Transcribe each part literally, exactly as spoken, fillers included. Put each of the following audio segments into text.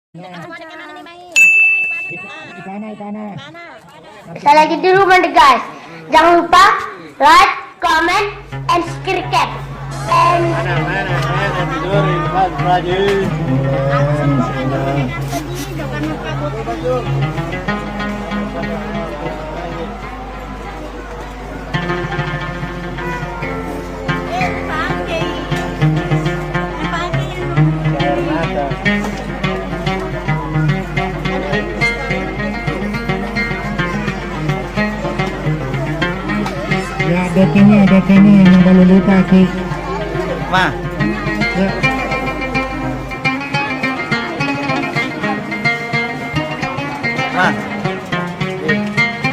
Ipana, ipana. Sekali lagi dulu, guys. Jangan lupa like, comment, and subscribe. And mana, mana, mana, tidur, Pak Raji. Ya, D P-nya, D P-nya yang baru lupa, Ki. Ma. Ya. Ma.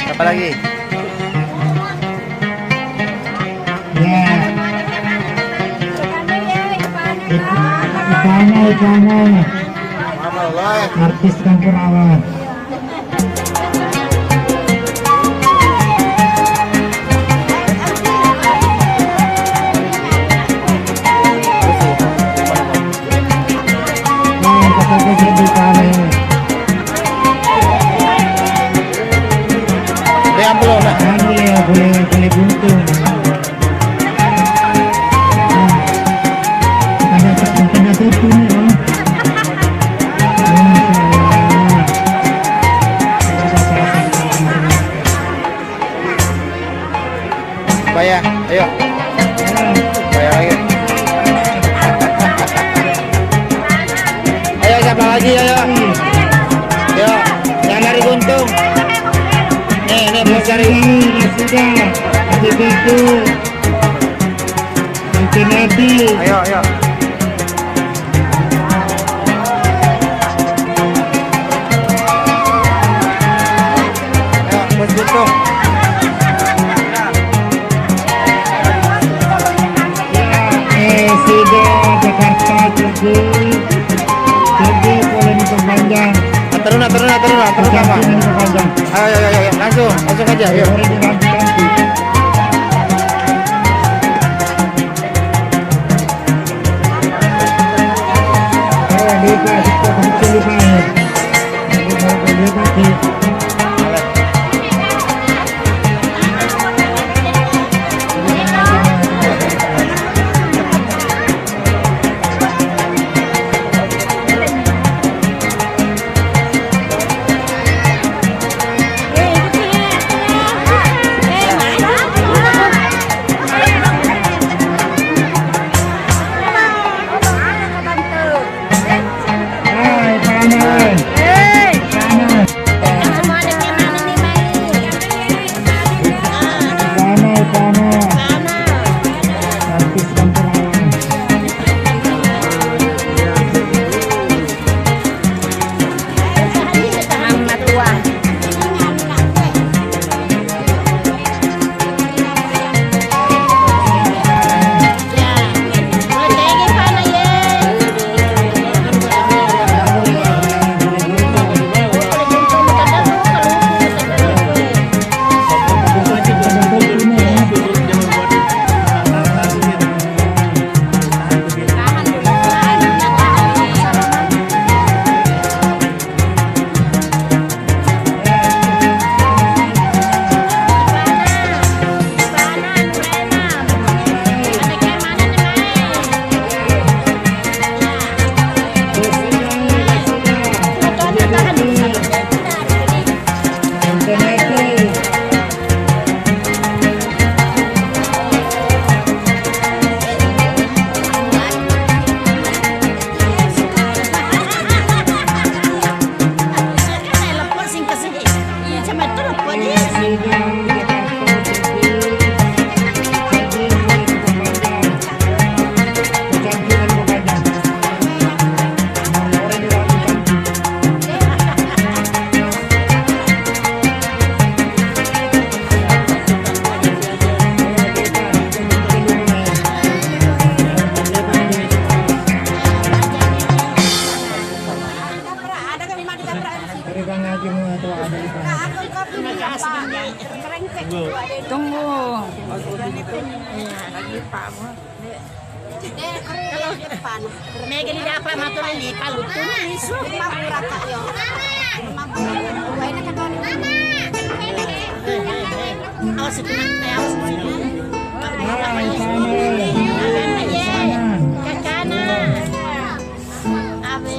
Apa lagi? Ya. Ipana, ipana. Artis campur awal. Anu ya, boleh, boleh buntung. Ada, ada tutup nih, Bang. Masya Allah. Bayar, ayo. Bayar lagi. Ayo, siapa lagi, ayo? Ayo, yang dari Guntung. Nih, nih, belum dari. Sudah, sudah. Nanti, nanti. Ayo, ayo. Ya, Bos Guntung. Eh, sudah Jakarta, Cirebon. Cirebon, boleh diperpanjang. Teruna, teruna, teruna, teruna, Pak. Diperpanjang. Ayo, ayo, ayo, ayo. Langsung, langsung aja, ayo. Boleh dilanjutkan. Tunggu. Mega ni dapat maturi lipa lutu ni su. Awas itu nanti, awas itu. Kakana. Abe.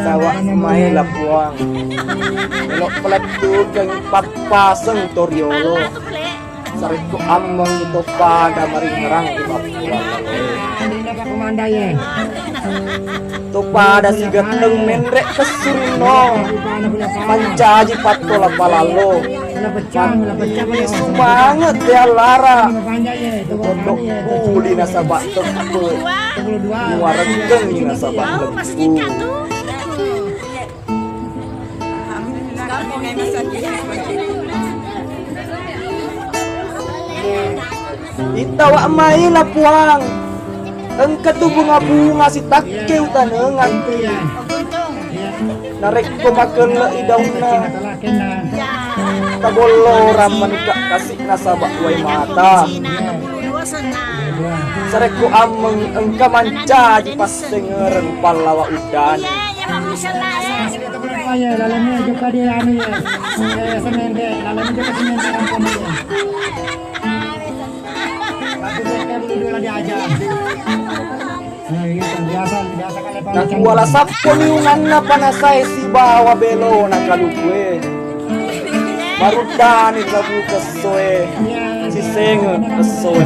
Sawak mai la Puang. Elok pelettukeng pappaseng toriolo. Sarekko ammengngi to pada maringerang ri mappuang. To pada sigetteng menre' kessurinno. Mancaji pattola palallo. Matti sumanget te allara. Tondok puli nasaba' teppe'. Muarekkengngi nasaba' lempu. Ittawa mai la Puang. Engka tu bunga-bunga sitakke utanengeng. Narekko makelle'i daunna, tabollorang manikka kasi' nasaba' uwai mata. Sarekko ammeng engka mancaji passengereng pallawa uddani. Iya, lalemnya juga dia anu ya. Eh, semen deh, lalemnya juga semen deh, ampun ya. Aku tuh kayak dulu dulu diajar. Nah, iya, biasa, biasa kali. Nakuwala sappo ni unganna panasae sibawa belona kalukue. Maruddani labu kessoe. Sisenge kessoe.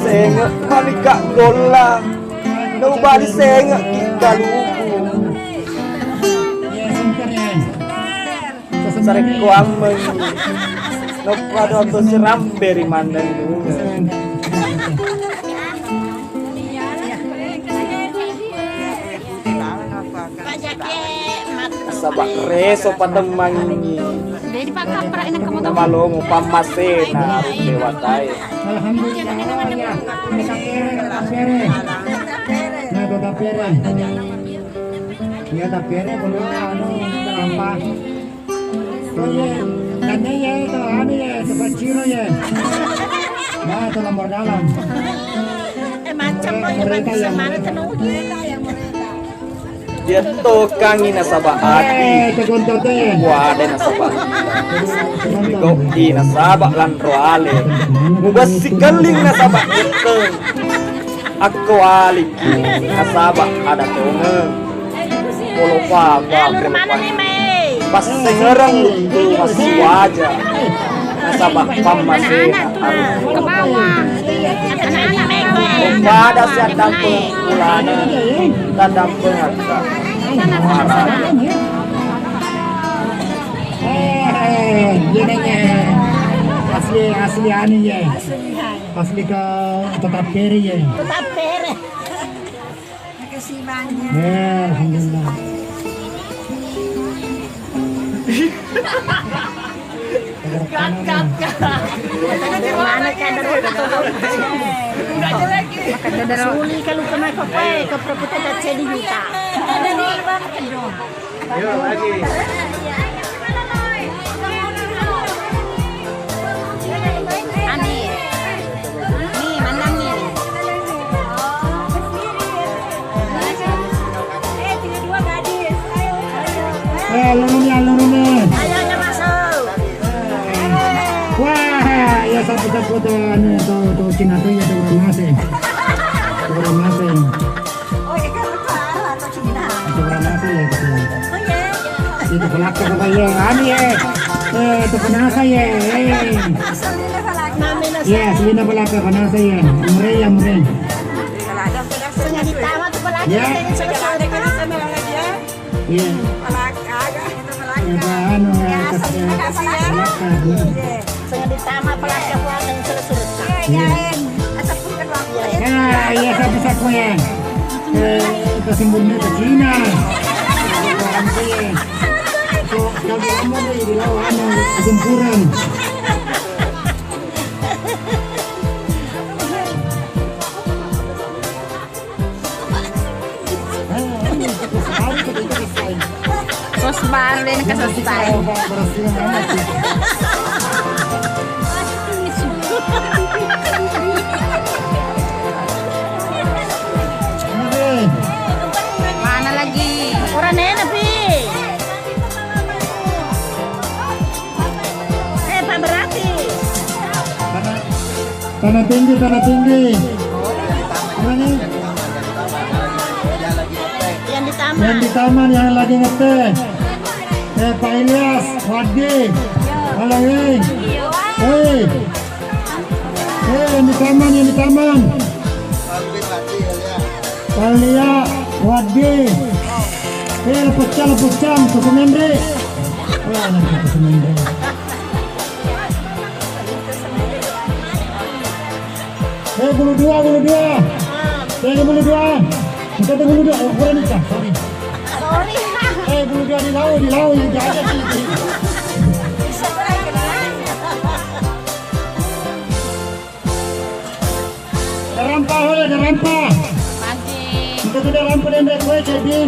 Senge manikka golla. Nubali senge ki kaluku. Sarekko ammengngi. Noppa doto sirambe ri mannennungeng. Nasaba' reso patemmangngi. Namalomo pammasena dewatae. Alhamdulillah, ya. Tapere, tapere. Nah, tapere. Iya, tapere, anu, terlambat. Oh, iya. Tanya ya, itu, anu, ya, sebab ciro, ya. Nah, itu nomor dalam. Eh, macam, oh, iya, mana tuh, no? Iya, tokangi nasaba' ati. Eh, itu gontor tuh, ya. Wade nasaba'. Goki nasaba' lanro ale. Mubessi kelling nasaba' getteng. Akko aliki nasaba' ada tongeng. Polo papa, polo papa. Passengereng luttu massuaja. Nasaba' pammasena aruh. Pada siaddampeng ulana, taddampeng hatta. Eh, jenenge asli, asli anu ye. Asli ke Tetap Pere ye. Tetap Pere. Makasih banyak. Ya, alhamdulillah. Gat, gat, gat. Mana kan ada. Enggak jelek. Suli kalau kena kopi, ke perputu tak jadi juta. Ayo lagi. Ani. Ni, mannang ni. Eh, luruni, luruni. Ayo, ayo masuk. Wah, ya satu-satu tuh, anu, tuh, tuh, Cina tuh ya, tuh, orang masing. Tuh, orang masing. Oh, iya, kan, itu Arab atau Cina? Itu orang apa ya, itu? Oh, iya, iya. Itu pelaka apa ya? Anu ya. Eh, itu penasa ya. Eh. Asalnya pelaka. Iya, aslinya pelaka, penasa ya. Mure ya, mure. Kalau ada pelaka, sengaja ditama tuh pelaka, ya. Kita ini selesai. Kalau ada kena sama lagi ya. Iya. Pelaka, agak itu pelaka. Ya, anu, ya, ya, asal pelaka, ya. Pelaka, ya. Iya. Sengaja ditama pelaka, pelaka yang selesai. Iya, iya. Nah, iya, satu-satu ya. Eh, kesembunyian ke Cina. Kau, kau bilang mau di lawan, kesimpulan. Terus baru deh, ini selesai. Tanah Tinggi, Tanah Tinggi. Mana nih? Yang di taman. Yang di taman yang lagi ngeteh. Eh, Pak Ilyas, Wadi. Halo, hei. Hei. Eh, yang di taman, yang di taman. Pak Lia, Wadi. Eh, pecah, pecah, Suku Mendre. Wah, Suku Mendre. Eh, bulu dua, bulu dua. Eh, bulu dua. Kita tuh bulu dua. Oh, kurang nikah. Sorry. Sorry. Eh, bulu dua di laut, di laut yang jaga sih. Rampa, oleh rampa. Kita tuh rampa dan kue jadi.